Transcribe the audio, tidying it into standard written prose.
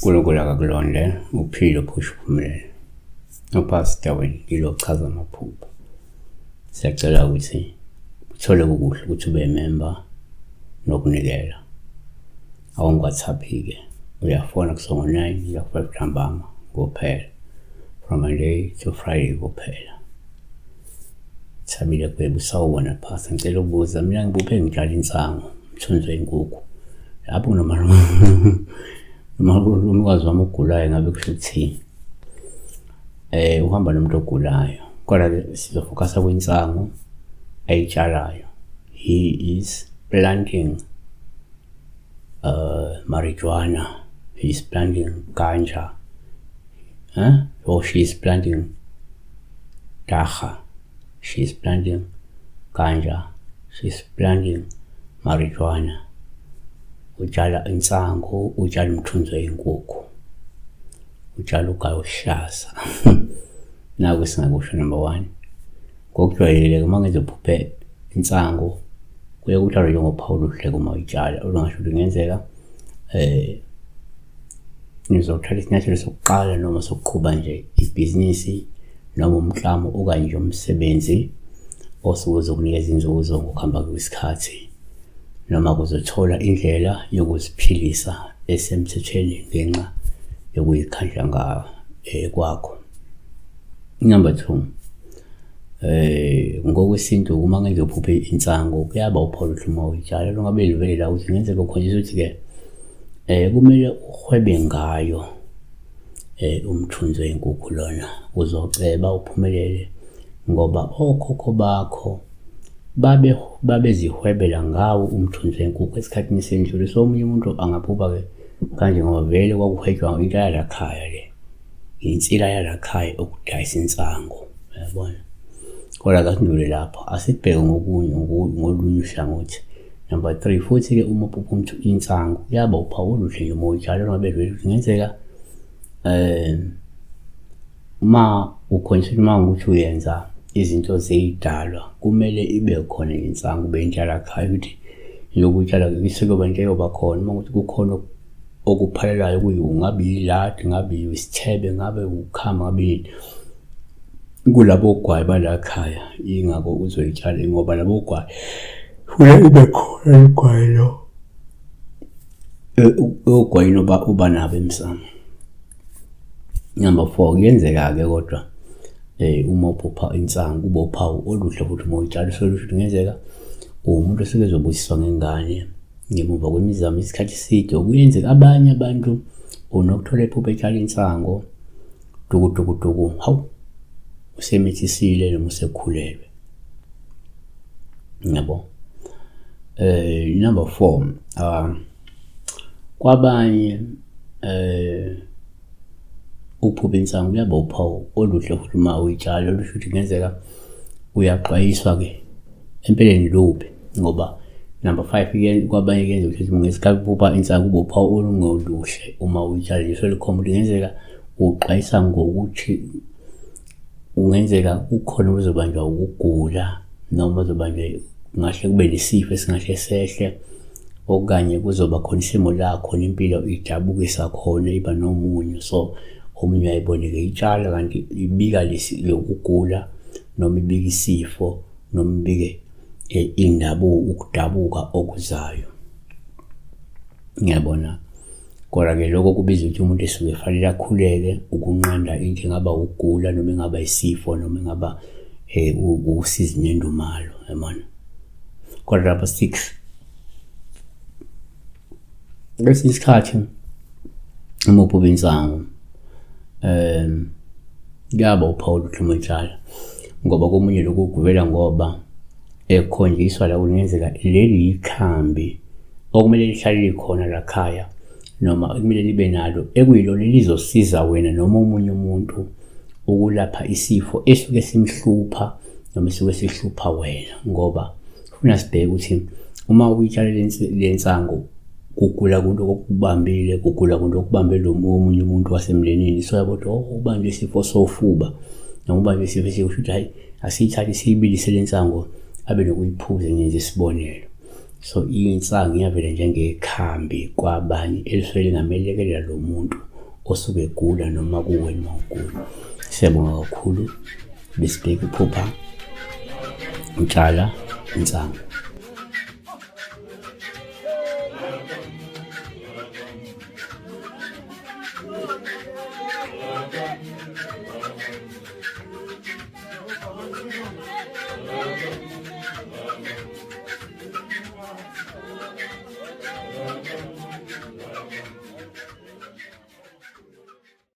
UNkulunkulu akakulonde uphile uphushe uphumelele. UPastor wenu ngilochaza amaphupho. Siyacela ukuthi uthole kukuhle ukuthi ube member nokunikela. Awungi-WhatsApp-ke uyafona kusongo 9 kuya ku-5 ntambama kuphela. From Monday to Friday kuphela. Thabile Gwebu, sawubona Pastor, ngicela ukubuza mina ngibuphe ngitshala insangu umthunzi wenkukhu lapho nomalumkazi wami ogulayo ngabe kusho ukuthini? Uhamba nomuntu ogulayo kodwa ke sizofokhasa kwinsangu ayitshalayo. He is planting marijuana, he is planting ganja, huh? Or she is planting dacha, she is planting ganja, she is planting marijuana. Utshala insangu, utshala umthunzi weyinkukhu, utshala ugayo oluhlaza. Naku singakusho number 1. Ngokujwayelekile uma ngizophuphe insangu kuye kutshalwe njengophawu oluhle uma uyitshala, olungasho ukuthi kungenzeka nizothatha isinyathelo sokuqala noma sokuqhuba nje ibhizinisi noma umklamo okanye nje umsebenzi osuke uzokunikeza inzuzo ngokuhamba kwesikhathi, noma kuzothola indlela yokuziphilisa esemthethweni ngenxa yokuyikhandla nga kwakho. Number 2, ngokwesintu uma ngenze uphuphe insangu kuyaba uphawu oluhle uma uyitshala, lungabe luvele la ukuthi kungenzeka ukhonjiswe ukuthi-ke kumele uhwebe ngayo umthunzi wenkukhu lona, uzoceba uphumelele ngoba okhokho bakho babezihwebela ngawo umthunzi wenkukhu esikhathini esendlule. So omunye umuntu angaphupha-ke kanje ngoba vele kwakuhwetshwa into yalakhaya le, insila yalakhaya okudayisa insangu, uyabona. Kodwa kasindlule lapho, asibheke ngokunye ngolunye uhlangothi. Number 3, futhi-ke uma uphupha insangu kuyaba uphawu oluhle nje uma uyitshala, noma vele kungenzeka uma ukhonjiswa uma ukuthi uyenza izinto zeyidalwa kumele ibe khona insangu ube intshala khaya, ukuthi lokutshala isuke into eyoba khona. Uma ukuthi kukhona okuphalelayo kuyiwo, ngabe yiladi, ngabe isithebe, ngabe ukhamba, ngabe yini, kulabo gwayi balakhaya, yingakho uzoyitshala ngoba labo gwayi funa ibe khona igwayi lo ogwayini uba nabo emsamo. Number 4, kuyenzeka-ke kodwa uma uphupha insangu kuba uphawu oluhle futhi uma uyitshala usuke lusho ukuthi kungenzeka uwumuntu osuke ezobusiswa ngengane ngemuva kwemizamo isikhathi eside. Kuyenzeka abanye abantu unokuthola iphupho etshala insango dukudukuduku, hawu usemithisile noma usekhulelwe, yabo. Number 4, kwabanye ukuphupha insangu kuyaba uphawu oluhle futhi uma uyitshala, olusho ukuthi kungenzeka uyaxwayiswa-ke empeleni lubi, ngoba number 5 kwabanye kuyenzeka ukuthi ngesikhathi uphupha insangu kube uphawu olungoluhle uma uyitshala nje, selikhomba ukuthi kungenzeka uxwayisa ngokuthi kungenzeka kukhona ozobanjwa ukugula noma uzobanjwa kungahle kube nesifo esingahle sehle, okanye kuzoba khona isimo la khona impilo idabukisa khona iba nomunyu. So omunye uyayibona-ke itshala kanti ibika lokugula noma ibika isifo noma ibike indabuko, ukudabuka okuzayo, ngiyabona. Kodwa-ke lokho kubiza ukuthi umuntu esuke efanele akhuleke ukunqanda into engaba ukugula noma engaba isifo noma engaba usizi nendumalo, yabona. Kodwa lapho 6, kwesinye isikhathi uma uphupha insangu kuyaba uphawu oluhle uma uyitshala, ngoba komunye lokhu kuvela ngoba ekhonjiswa la kungenzeka leli yikhambi okumele lihlale likhona lakhaya noma ekumele libe nalo ekuyilona lizosiza wena noma omunye umuntu ukulapha isifo esuke simhlupha noma esuke sihlupha wena. Ngoba funa sibheke ukuthi uma uyitshala lensangu kugula kunto okubambile, kugula kunto okubambe lo omunye umuntu wasemndenini. So yabo ukuthi ubanjwe isifo sofuba noma ubanjwe isifo esisho ukuthi hayi asiyithathe siyibilise lensangu abe nokuyiphuza, ngenze isibonelo. So insangu iyavela njengekhambi kwabanye elisuke lingamelekelela lo muntu osuke egula noma kuwe noma ugula. Siyabonga kakhulu, besibheke uphupha utshala insangu.